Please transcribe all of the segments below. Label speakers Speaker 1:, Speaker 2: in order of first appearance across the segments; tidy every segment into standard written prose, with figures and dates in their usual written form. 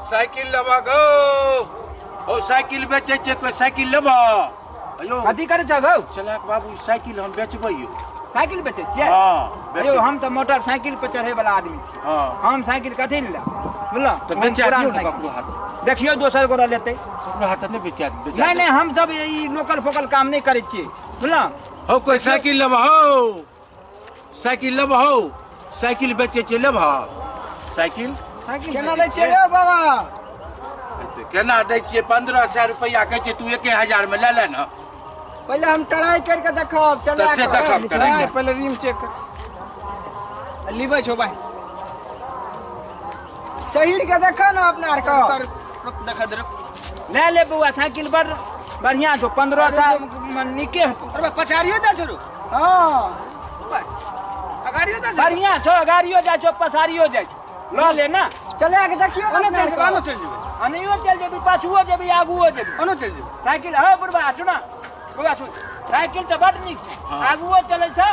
Speaker 1: Cycle लेबा गो ओ cycle बेचै छै कोई साइकिल लेबा अयो
Speaker 2: कथी करै छह गौ
Speaker 1: चलाक बाबू साइकिल हम बेचबै यौ
Speaker 2: साइकिल बेचै छियै
Speaker 1: हां
Speaker 2: अयो हम तऽ मोटरसाइकिल पर चढ़ै वाला आदमी छी
Speaker 1: हां
Speaker 2: हम साइकिल कथी ले बुझलहुँ
Speaker 1: तऽ
Speaker 2: हम
Speaker 1: बेचा
Speaker 2: पुरान
Speaker 1: दियौ ने
Speaker 2: साइकिल।
Speaker 1: ककरो हाथ
Speaker 2: देखियौ दोसर गोरा लेतै
Speaker 1: ककरो हाथ नहि बेचा बेचा
Speaker 2: नहि नहि हम सब ई लोकल फोकल काम नहि करै छियै बुझलहुँ
Speaker 1: हो कोई साइकिल लेबा हो साइकिल लेबा हो साइकिल बेचै छै लेबा साइकिल
Speaker 3: केना दै छियै यौ बाबा
Speaker 1: तऽ केना दै छियै 1500 रुपैआ कहै छै तू 1000 मे लए ले ने
Speaker 3: पहिले हम ट्राई करके देखब चला
Speaker 1: तऽ से देखब ट्राई
Speaker 3: हाँ,
Speaker 1: कर।
Speaker 3: पहिले रिम चेक
Speaker 4: लिबै छौ भाई
Speaker 3: चढ़ के देखो ना अपना आर के
Speaker 4: रुक देखा दे रुक
Speaker 2: ले ले बौआ साइकिल बड़ बढ़िआँ छौ 1500 नीके हेतौ
Speaker 4: अरे बा पछाड़ियो जा छौ
Speaker 3: हां
Speaker 4: भाई अगाड़ियो जा छौ
Speaker 2: बढ़िआँ छौ अगाड़ियो जाइ छौ पछाड़ियो जाइ छौ लऽ ले ना
Speaker 3: चला के देखियो ना
Speaker 4: ओनो
Speaker 3: अपना
Speaker 4: चल
Speaker 3: आर
Speaker 4: जेबै ओनो
Speaker 3: के।
Speaker 4: चल जेबै
Speaker 2: अनैयो चलि जेबी पाछुओ जेबी आगुओ जेबी
Speaker 4: ओनो चल जेबै
Speaker 2: साइकिल हँ बुढ़बा सुना बौआ सुन साइकिल तऽ बड नीक छै आगुओ चलै छै आ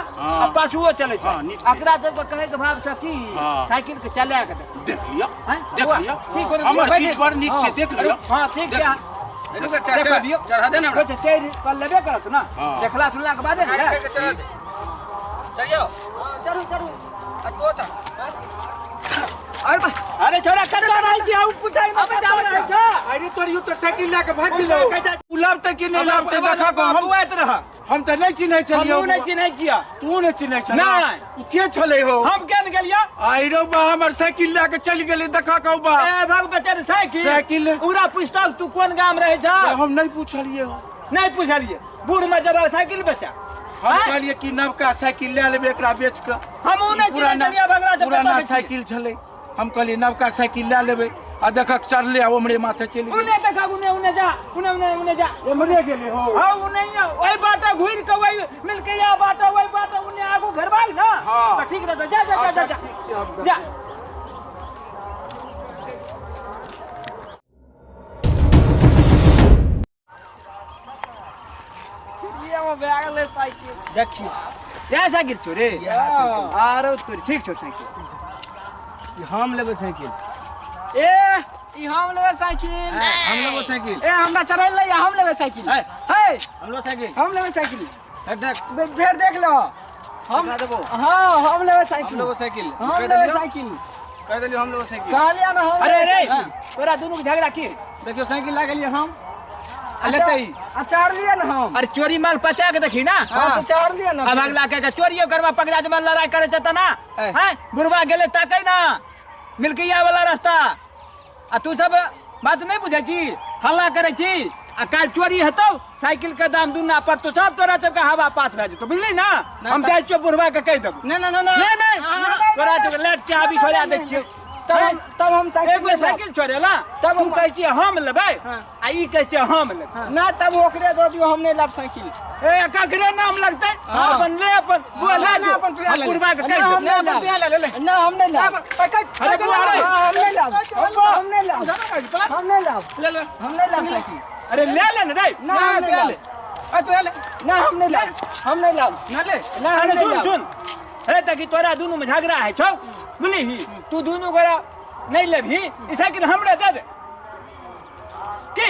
Speaker 2: पाछुओ चलै छै
Speaker 1: हाँ, नीक छै।
Speaker 2: एकरा सबके कहैके भाव छै कि
Speaker 1: हाँ।
Speaker 2: साइकिल के चला के देख
Speaker 1: देख लिअ
Speaker 2: हैं?
Speaker 1: देख
Speaker 2: बौआ,
Speaker 1: लिअ
Speaker 2: ठीक हो
Speaker 1: हमर चीज बड़ नीक छै देख लिअ
Speaker 2: हाँ ठीक छै
Speaker 4: रुक चढ़
Speaker 2: देखो दियौ
Speaker 4: चढ़ा दे ना हमरा
Speaker 2: कुछ चढ़ि कऽ लेबे करत ना
Speaker 1: हाँ।
Speaker 2: देखला सुनला के बादे ने
Speaker 4: चढ़ा के चढ़ा दे चलियो
Speaker 2: चढ़ू चढ़ू
Speaker 4: आ तो चढ़
Speaker 3: अरे बा
Speaker 2: अरे छोरा कतऽ रहै छी आउ पूछै मे
Speaker 4: अबे
Speaker 2: कतऽ
Speaker 4: जाबै
Speaker 2: रहै छौ
Speaker 1: अरे तोर you तऽ साइकिल लए के भागि गेलौ उ लाबतै कि नहि लाबतै देखा गो हम
Speaker 2: बुआइत रह
Speaker 1: हम तऽ नहि चिन्है छलियौ
Speaker 2: हमहूँ नहि चिन्है छियै
Speaker 1: तू नहि चिन्है छलै
Speaker 2: नहि।
Speaker 1: उ के छलै हो
Speaker 2: हम केन गेलियै
Speaker 1: आइरो बा हमर साइकिल लए के चलि गेलै देखा कौ बा
Speaker 2: ए भग बेचारे साइकिल
Speaker 1: साइकिल।
Speaker 2: उरा पूछतौ तू कोन गाम रहै छौ
Speaker 1: हम नहि पुछलियै हो
Speaker 2: नहि पुछलियै बूढ़ में जब साइकिल बेचा
Speaker 1: हम
Speaker 2: आँय?
Speaker 1: कहलियै कि नवका साइकिल लए लेबै एकरा बेच कऽ
Speaker 2: हमहूँ नहि चिन्है छलियै भगरा से
Speaker 1: पुराना
Speaker 2: कतऽ बेचियै।
Speaker 1: साइकिल छलै हम कहलियै नवका साइकिल लए लेबै आ देखक चढ़ले आ ओमरे माथे चलि गेलै
Speaker 2: उने देखा उने उने जा उने उने उने जा
Speaker 1: ओमरे गेलै हो
Speaker 2: हाँ उने ही ओहि बाटा घुरि के वही मिल के या बाटा वही बाटा उने आगू घरबाई ना
Speaker 1: हाँ।
Speaker 2: तऽ ठीक रहतौ जा जा जा जा जा जा
Speaker 3: ये वो भए गेलै साइकिल
Speaker 4: देखियो
Speaker 2: इएह साइकिल छौ रे आरो तोरी ठीक छौ साइकिल
Speaker 4: हम लेबै साइकिल
Speaker 3: ए ई हम लेबै साइकिल
Speaker 4: हम लेबै साइकिल
Speaker 3: ए हमरा चढ़ै ले हम लेबै साइकिल
Speaker 4: है।
Speaker 3: हे
Speaker 4: हम लेबै साइकिल
Speaker 3: हम लेबै साइकिल
Speaker 4: देख देख
Speaker 3: फेर देख लो हम
Speaker 4: देखा देबो।
Speaker 3: हाँ हम लेबै
Speaker 4: हम
Speaker 3: साइकिल
Speaker 4: लेबै साइकिल
Speaker 3: हम लेबै साइकिल
Speaker 4: कह देलियो हम लेबै साइकिल
Speaker 3: कहलियै ना हम
Speaker 2: अरे
Speaker 3: लेबै
Speaker 2: रे
Speaker 3: साइकिल।
Speaker 2: तोरा दुनू के झगड़ा की
Speaker 4: देखियो साइकिल ला गेलियै हम आ लेतै ई।
Speaker 3: आ चढ़लियै ना हम
Speaker 2: अरे चोरी माल पचा के देखी ना
Speaker 3: हाँ तो चढ़लियै ना
Speaker 2: अब अगला के चोरियो करबा पकड़ा जमा लड़ाई करे छै त ना
Speaker 4: ए।
Speaker 2: हैं बुढ़वा गेले ताकै ना मिल्किया वाला रास्ता आ तू सब बात नहीं बुझै छी हल्ला करे छी आ काल्हि चोरी हेतौ साइकिल के दाम दुना पड़तौ सब तोरा सबके हवा पास भए जेतौ बुझली ना हम जाइ छियौ बुढ़वा के कहि देबौ
Speaker 4: ना ना ना ना
Speaker 2: नहीं नहीं तोरा सबके लेट चाबी छोड़ा दै छियौ
Speaker 3: तब हम तब हम साइकिल
Speaker 2: एगो
Speaker 3: लेब।
Speaker 2: साइकिल छोड़ेला
Speaker 3: तब
Speaker 2: तू
Speaker 3: हम-
Speaker 2: कहै छियै हम लेबै आ ई कहै छियै हम लेबै
Speaker 3: ना तब ओकरे दऽ दियौ हम नहि लेब साइकिल
Speaker 2: ए ककरे नाम लगतै अपन ले अपन बुआ ला
Speaker 3: ना,
Speaker 2: जो
Speaker 3: अपन
Speaker 4: तू
Speaker 2: हम
Speaker 4: ले।
Speaker 2: बुढ़वा के कहि
Speaker 3: ना, हम
Speaker 2: देबै
Speaker 3: नहीं
Speaker 4: तू यहाँ ले ले
Speaker 3: ना हम नहीं लेब
Speaker 2: अरे बुआ रे
Speaker 3: हाँ, हम नहीं लेब हम नहीं लेब हम नहीं लेब
Speaker 4: ले ले
Speaker 3: हम नहीं लेब साइकिल
Speaker 2: अरे ले ले ना रे
Speaker 3: ना हम
Speaker 4: तू
Speaker 3: नहीं
Speaker 4: यहाँ ले
Speaker 3: लेब
Speaker 4: आ तू यहाँ ले
Speaker 3: ना हम नहीं लेब हम नहीं लेब
Speaker 4: ना ले
Speaker 3: ना हम
Speaker 2: अरे
Speaker 3: नहीं
Speaker 2: सुन
Speaker 3: लेब
Speaker 2: सुन हे तकी तोरा दुनू में झगड़ा है छौ बुझली तू दुनू गोरा नहीं लेबही ई साइकिल हमरे दे दे की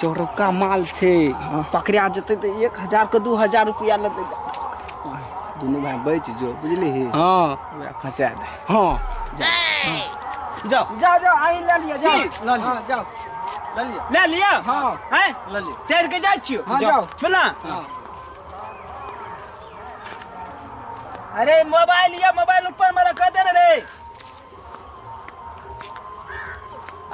Speaker 3: चोरौका माल छै पकड़ा जेतै तऽ 1000 के 2000 रुपया लेतै
Speaker 4: दुनू भाई बच जो बुझली
Speaker 3: हाँ
Speaker 4: ओकरा फंसा दे
Speaker 3: हाँ
Speaker 4: जाओ
Speaker 3: जाओ जाओ अहीं ले लिअ जाओ
Speaker 2: की?
Speaker 4: लऽ लिअ।
Speaker 3: हाँ जाओ
Speaker 4: ले लियो
Speaker 2: ले लिअ
Speaker 3: हाँ
Speaker 2: हैं
Speaker 4: ले लियो
Speaker 2: चढ़ के जाइ छियौ
Speaker 3: हाँ जाओ
Speaker 2: बुझला
Speaker 4: हाँ
Speaker 2: अरे मोबाइल या मोबाइल ऊपर में रख दे रे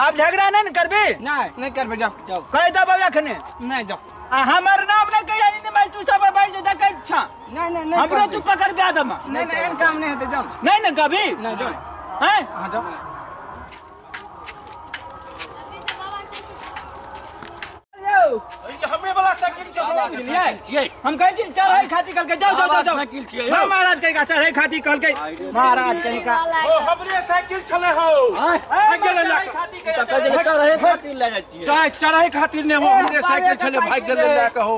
Speaker 2: आब झगड़ा नहीं न करबी
Speaker 3: नहीं
Speaker 4: नहीं करबे जाओ
Speaker 3: जाओ
Speaker 2: कहि देबौ एखने
Speaker 4: नहीं जाओ
Speaker 2: आ हमर नाम नहीं कहिया नहीं भाई तू सब भाई जे देखै छा
Speaker 3: नहीं नहीं नहीं
Speaker 2: हमरो तू
Speaker 3: करबै।
Speaker 2: पकड़ बे दम
Speaker 4: नहीं नहीं एहन काम नहीं हेतै जाओ
Speaker 2: नहीं न कभी
Speaker 4: नहीं जाओ
Speaker 2: हैं
Speaker 4: हाँ जाओ
Speaker 3: यौ
Speaker 1: हमरे वाला साइकिल छै
Speaker 2: बुझलियै हम कहै छी चढ़ै खातिर कहलकै जाओ जाओ जाओ जाओ
Speaker 4: साइकिल छियै
Speaker 2: हाँ, महाराज कहिका चढ़ै खातिर कहलकै महाराज कहिका
Speaker 1: ओ हमरे साइकिल छलै हो भागि गेलै लए कऽ। चाहे चढ़ै खातिर नहि हो हमरे साइकिल छलै भागि गेलै लए कऽ हो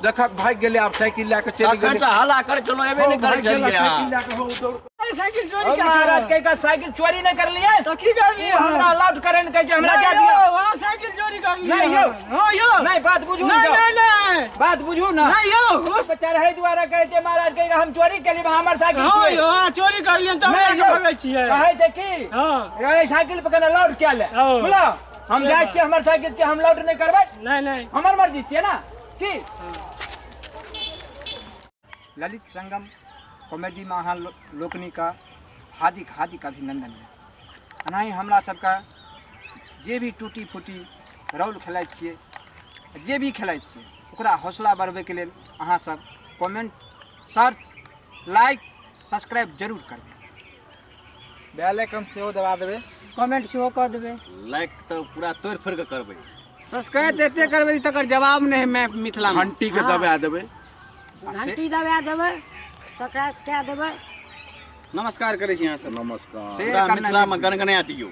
Speaker 1: देखक भागि गेलै आब साइकिल लए कऽ चलि गेलै
Speaker 5: हल्ला कर चलो एबे नहीं
Speaker 1: भागि
Speaker 5: करे
Speaker 1: गेलै
Speaker 5: छलियै
Speaker 1: साइकिल लए कऽ हो दौड़
Speaker 4: साइकिल चोरी क्या
Speaker 2: महाराज कह का साइकिल चोरी नहीं कर लिए
Speaker 4: तो की कर लिए?
Speaker 2: हमरा अलाउड करे न कहे छै हमरा जा दियो।
Speaker 4: वहां साइकिल चोरी कर लिए।
Speaker 2: नहीं यौ।
Speaker 4: हां यौ।
Speaker 2: नहीं बात बुझू
Speaker 4: नहीं नहीं नहीं
Speaker 2: बात बुझू ना।
Speaker 4: नहीं यौ।
Speaker 2: बच्चा रहे द्वारा कहे छै महाराज कह हम चोरी केली हमर साइकिल
Speaker 4: हां
Speaker 2: चोरी।
Speaker 4: यौ, हां चोरी कर लिए तब
Speaker 2: नहीं यौ।
Speaker 4: भगै छियै।
Speaker 2: कहै छै की
Speaker 4: हां
Speaker 2: ए साइकिल पर कने लौट के ले बुझलो हम जाइ छियै हमर साइकिल छै हम लौट नहीं करबै।
Speaker 4: नहीं नहीं
Speaker 2: हमर मर्जी छियै ना की। ललित संगम कॉमेडी में अहाँ लोकनि का हार्दिक हार्दिक अभिनंदन है। एनाही हमरा सबके जे भी टूटी फूटी रोल खेलाइत छियै जे भी खेलाइत छियै ओकरा हौसला बढ़बैके लेल अहाँ सब कमेंट सर्च लाइक सब्सक्राइब जरूर करबै।
Speaker 3: बेल आइकन सेहो दबा देबै,
Speaker 5: कमेंट सेहो कऽ देबै,
Speaker 6: लाइक तऽ पूरा तोड़ि फोड़ि कऽ करबै,
Speaker 3: सब्सक्राइब एते करबै तकर जवाब नहि है मिथिला में।
Speaker 1: घंटी के दबा देबै,
Speaker 5: घंटी दबा देबै, सब्सक्राइब कए देबै।
Speaker 3: नमस्कार करै छी अहाँ सब।
Speaker 1: नमस्कार।
Speaker 6: मिथिला में गनगना दियौ।